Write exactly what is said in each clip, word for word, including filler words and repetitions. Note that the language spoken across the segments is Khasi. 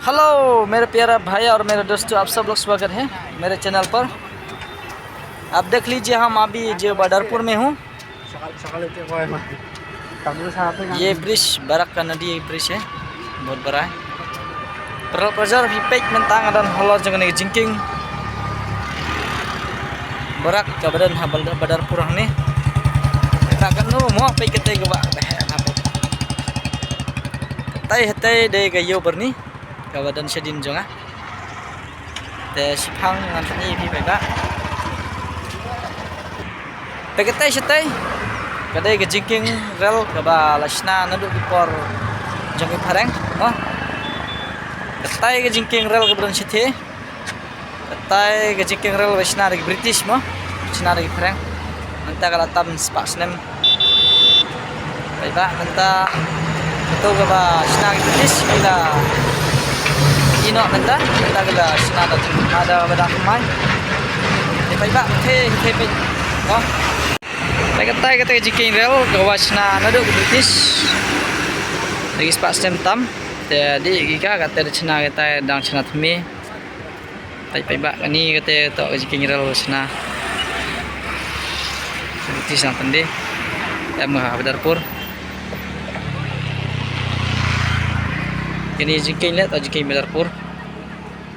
हेलो मेरे प्यारा भाई और मेरे दोस्तों, आप सब लोग स्वागत है मेरे चैनल पर। आप देख लीजिए, हम अभी जो बदरपुर में हूँ। ये ब्रिज बरक का नदी ब्रिज है, बहुत बड़ा है। Para lok ka jor, phi peit mynta nga don halor jong kane ka jingkieng brak kaba don ha Bad-, Badarpur hangne. Mynta kano mo peit katei kaba heh haba. Katei hatei dei ka Ïew Byrni kaba don shadien jong nga. Te shiphang ngan pyni ïa phi paidbah. Te katei shatei ka dei ka jingkieng rel kaba la shna naduh ki por jong ki phareng, no? Katei ka jingkieng rel kaba don shatei. Katei ka jingkieng rel ba shna da ki British mo. Shna da ki phareng. Mynta ka la tam spah snem. Paidbah, mynta kato kaba shna ki British ki la ïehnoh mynta, mynta ki la shna da, da, da, da kumai. Te paidbah, te, te, te, no. Te katei, katei ka jingkieng rel kaba shna naduh ki British. Da ki spah snem tam. Te dei ki ka, katei da shna, katei dang shna thymmai. Peit paidbah, kane kata toh ka jingkieng rel shna. British nang tynde. Em ha Badarpur. Kane jingkieng leh toh jingkieng Badarpur.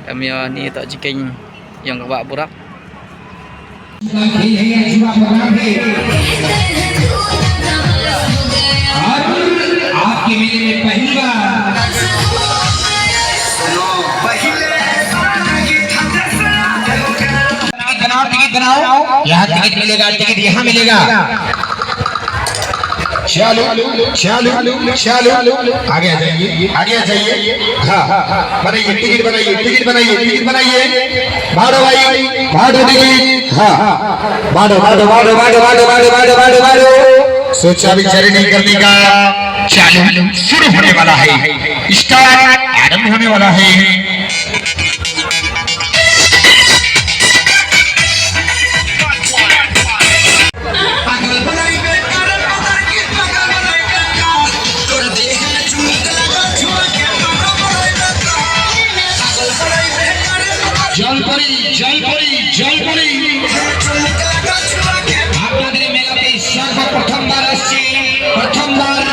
Em ïa ni toh jingkieng ïong ka bah burak. और आपके मेले में पहली बार। टिकट बनाओ, टिकट बनाओ। यहाँ टिकट मिलेगा, टिकट यहाँ मिलेगा। चालू, चालू, चालू। आगे आ जाइए, आगे आ जाइए। हाँ, हाँ, हाँ। बनाइए, टिकट बनाइए, टिकट बनाइए, टिकट बनाइए। बाढ़ो भाई, बाढ़ो टिकट। हाँ, हाँ। बाढ़ो, बाढ़ो, बाढ़ो। सोचा विचार नहीं करने का। चालू, शुरू होने वाला है। स्टार्ट, आरंभ होने वाला है। জলপরি, জলপরি, জলপরি। আপনাদের এই মেলাতে সর্বপ্রথমবার আসছে, প্রথমবার।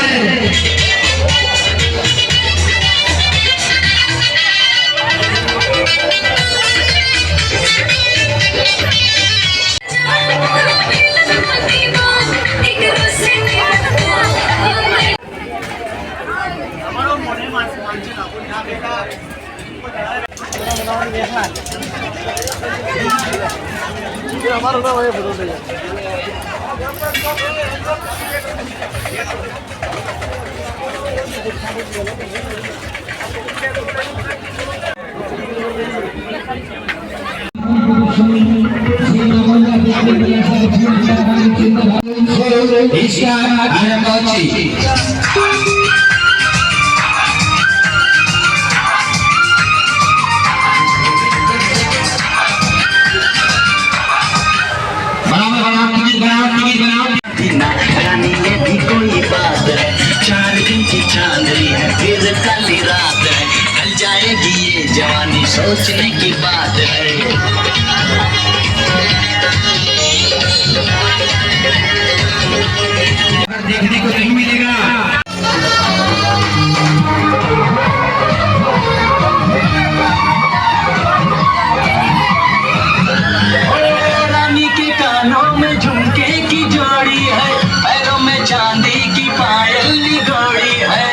बनाओ, बनाओ, टिकट बनाओ, टिकट बनाओ। रानी, ये भी कोई बात है, चार दिन की चांदनी है, फिर काली रात है, ढल जाएगी ये जवानी, सोचने की बात है। देखने को नहीं मिलेगा। रानी के कानों में झुमके की जोड़ी है, पैरों में चांदी की पायल निगोड़ी है।